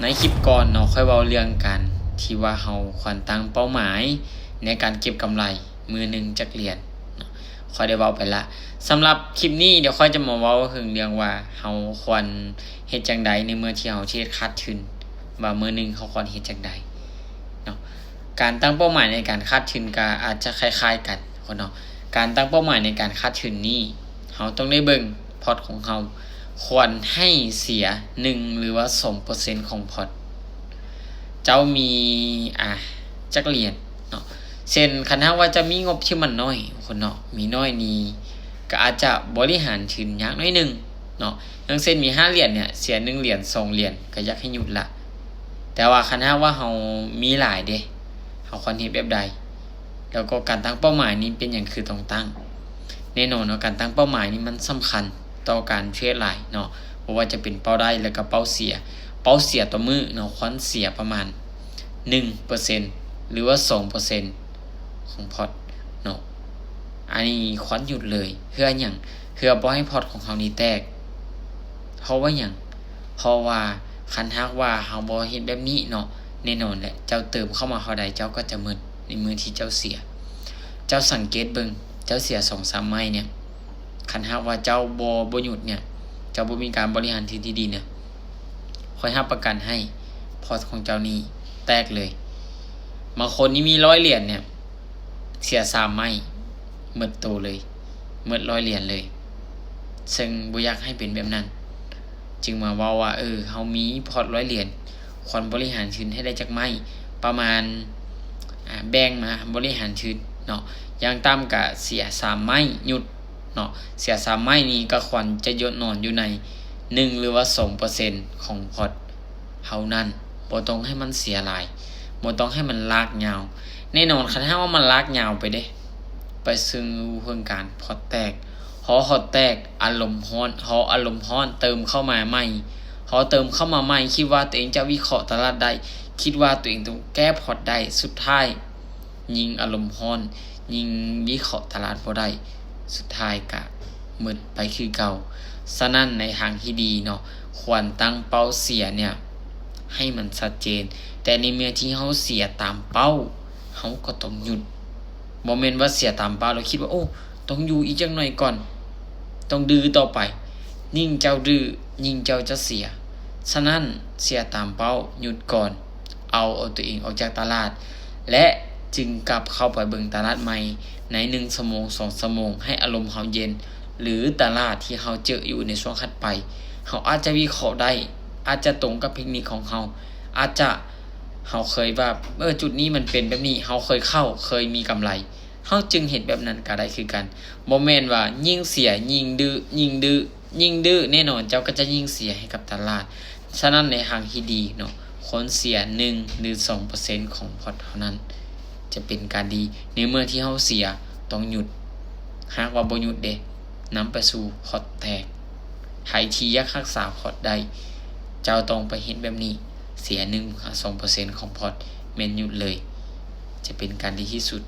ໃນຄລິບກ່ອນເນາະ ຂ້ອຍເວົ້າເລື່ອງການທີ່ວ່າເຮົາຄວນຕັ້ງເປົ້າໝາຍໃນການເກັບກຳໄລມື້ໜຶ່ງຈັກຫຼຽນເນາະ ຂ້ອຍໄດ້ເວົ້າໄປລະ. ສຳລັບຄລິບນີ້ ດຽວຂ້ອຍຈະມາເວົ້າເຖິງເລື່ອງວ່າເຮົາຄວນເຮັດຈັ່ງໃດໃນເມື່ອທີ່ເຮົາເຮັດຂາດທຶນ ວ່າມື້ໜຶ່ງເຮົາຄວນເຮັດຈັ່ງໃດເນາະ. ການຕັ້ງເປົ້າໝາຍໃນການຂາດທຶນກໍອາດຈະຄ້າຍໆກັນເນາະ. ການຕັ້ງເປົ້າໝາຍໃນການຂາດທຶນນີ້ ເຮົາຕ້ອງໄດ້ເບິ່ງພອດຂອງເຮົາ ຄວນໃຫ້ເສຍໜຶ່ງ ຫຼືວ່າສອງເປີເຊັນຂອງພອດ ເຈົ້າມີ ອາ ຈັກຫຼຽນເນາະ. ເຊັ່ນ ຄັນຫາກວ່າເຈົ້າມີງົບທີ່ມັນນ້ອຍ ຄົນເນາະ ມີນ້ອຍນີ້ ກໍອາດຈະບໍລິຫານທຶນຍາກໜ້ອຍໜຶ່ງເນາະ. ຢ່າງເຊັ່ນ ມີຫ້າຫຼຽນເນຍ ເສຍໜຶ່ງຫຼຽນ ສອງຫຼຽນ ກໍຢາກໃຫ້ຢຸດລະ. ແຕ່ວ່າຄັນຫາກວ່າເຮົາມີຫຼາຍເດ ເຮົາຄວນເຮັດແບບໃດ? ແລ້ວກໍການຕັ້ງເປົ້າໝາຍນີ້ເປັນຫຍັງຄືຕ້ອງຕັ້ງ? ແນ່ນອນເນາະ ການຕັ້ງເປົ້າໝາຍນີ້ມັນສຳຄັນຕໍ່ການເທຣດຫຼາຍເນາະ ບໍ່ວ່າຈະເປັນເປົ້າໄດ້ ແລ້ວກໍເປົ້າເສຍ. ເປົ້າເສຍຕໍ່ມື້ເນາະ ຄວນເສຍປະມານໜຶ່ງເປີເຊັນ ຫຼືວ່າສອງເປີເຊັນຂອງພອດເນາະ. ອັນນີ້ຄວນຢຸດເລີຍ. ເພື່ອຫຍັງ? ເພື່ອບໍ່ໃຫ້ພອດຂອງເຮົານີ້ແຕກ. ເພາະວ່າຫຍັງ? ເພາະວ່າຄັນຫາກວ່າເຮົາບໍ່ເຮັດແບບນີ້ເນາະ ແນ່ນອນແຫຼະ ເຈົ້າເຕີມເຂົ້າມາເທົ່າໃດ ເຈົ້າກໍຈະໝົດໃນມື້ທີ່ເຈົ້າເສຍ. ເຈົ້າສັງເກດເບິ່ງ ເຈົ້າເສຍສອງສາມໄມ້ເນຍ ຄັນຫາກວ່າເຈົ້າບໍ່ ບໍ່ຢຸດເນຍ ເຈົ້າບໍ່ມີການບໍລິຫານທຶນທີ່ດີເນຍ ຂ້ອຍຮັບປະກັນໃຫ້ພອດຂອງເຈົ້ານີ້ແຕກເລີຍ. ບາງຄົນນີ້ມີຮ້ອຍຫຼຽນເນຍ ເສຍສາມໄມ້ ໝົດໂຕເລີຍ ໝົດຮ້ອຍຫຼຽນເລີຍ. ເຊິ່ງບໍ່ຢາກໃຫ້ເປັນແບບນັ້ນ ຈຶ່ງມາເວົ້າວ່າ ເອີ ເຮົາມີພອດຮ້ອຍຫຼຽນ ຄວນບໍລິຫານທຶນໃຫ້ໄດ້ຈັກໄມ້ ປະມານ ອາ ແບ່ງມາບໍລິຫານທຶນເນາະ. ຢ່າງຕ່ຳກະເສຍສາມໄມ້ ຢຸດເນາະ. ເສຍສາມໄມ້ນີ້ກໍຄວນຈະຢຸດນອນຢູ່ໃນໜຶ່ງ ຫຼືວ່າສອງເປີເຊັນຂອງພອດເທົ່ານັ້ນ. ບໍ່ຕ້ອງໃຫ້ມັນເສຍຫຼາຍ ບໍ່ຕ້ອງໃຫ້ມັນລາກຍາວ. ແນ່ນອນ ຄັນຫາກວ່າມັນລາກຍາວໄປເດ ໄປເຊິ່ງເຖິງການພອດແຕກ ພໍພອດແຕກ ອາລົມຮ້ອນ ພໍອາລົມຮ້ອນເຕີມເຂົ້າມາໃໝ່ ພໍເຕີມເຂົ້າມາໃໝ່ ຄິດວ່າຕົວເອງຈະວິເຄາະຕະຫຼາດໄດ້ ຄິດວ່າຕົວເອງຕ້ອງແກ້ພອດໄດ້ ສຸດທ້າຍຍິ່ງອາລົມຮ້ອນ ຍິ່ງວິເຄາະຕະຫຼາດບໍ່ໄດ້ ສຸດທ້າຍກະໝົດໄປຄືເກົ່າ. ສະນັ້ນໃນທາງທີ່ດີເນາະ ຄວນຕັ້ງເປົ້າເສຍເນຍໃຫ້ມັນຊັດເຈນ ແຕ່ໃນເມື່ອທີ່ເຮົາເສຍຕາມເປົ້າ ເຮົາກໍຕ້ອງຢຸດ. ບໍ່ແມ່ນວ່າເສຍຕາມເປົ້າແລ້ວຄິດວ່າ ໂອ້ ຕ້ອງຢູ່ອີກຈັກໜ້ອຍກ່ອນ ຕ້ອງດື້ຕໍ່ໄປ. ຍິ່ງເຈົ້າດື້ ຍິ່ງເຈົ້າຈະເສຍ. ສະນັ້ນ ເສຍຕາມເປົ້າ ຢຸດກ່ອນ ເອົາ ເອົາຕົວເອງອອກຈາກຕະຫຼາດ ແລະ ຈຶ່ງກັບເຂົ້າໄປເບິ່ງຕະຫຼາດໃໝ່ໃນໜຶ່ງຊົ່ວໂມງ ສອງຊົ່ວໂມງ ໃຫ້ອາລົມເຮົາເຢັນ ຫຼື ຕະຫຼາດທີ່ເຮົາເຈີຢູ່ໃນຊ່ວງຖັດໄປ ເຮົາອາດຈະວິເຄາະໄດ້ ອາດຈະຕົງກັບເທັກນິກຂອງເຮົາ ອາດຈະ ເຮົາເຄີຍວ່າ ເອີ ຈຸດນີ້ມັນເປັນແບບນີ້ ເຮົາເຄີຍເຂົ້າ ເຄີຍມີກຳໄລ ເຮົາຈຶ່ງເຮັດແບບນັ້ນກໍໄດ້ຄືກັນ. ບໍ່ແມ່ນວ່າຍິ່ງເສຍ ຍິ່ງດື້ ຍິ່ງດື້ ຍິ່ງດື້ ແນ່ນອນເຈົ້າກໍຈະຍິ່ງເສຍໃຫ້ກັບຕະຫຼາດ. ສະນັ້ນໃນທາງທີ່ດີເນາະ ຄວນເສຍໜຶ່ງ ຫຼື ສອງເປີເຊັນຂອງພອດເທົ່ານັ້ນ ຈະເປັນການດີ. ໃນເມື່ອທີ່ເຮົາເສຍ ຕ້ອງຢຸດ. ຫາກວ່າບໍ່ຢຸດເດ ນຳໄປສູ່ພອດແຕກ. ໃຜທີ່ຢາກຮັກສາພອດໄດ້ ເຈົ້າຕ້ອງໄປເຮັດແບບນີ້ ເສຍໜຶ່ງຫາສອງເປີເຊັນຂອງພອດ ແມ່ນຢຸດເລີຍ ຈະເປັນການດີທີ່ສຸດ.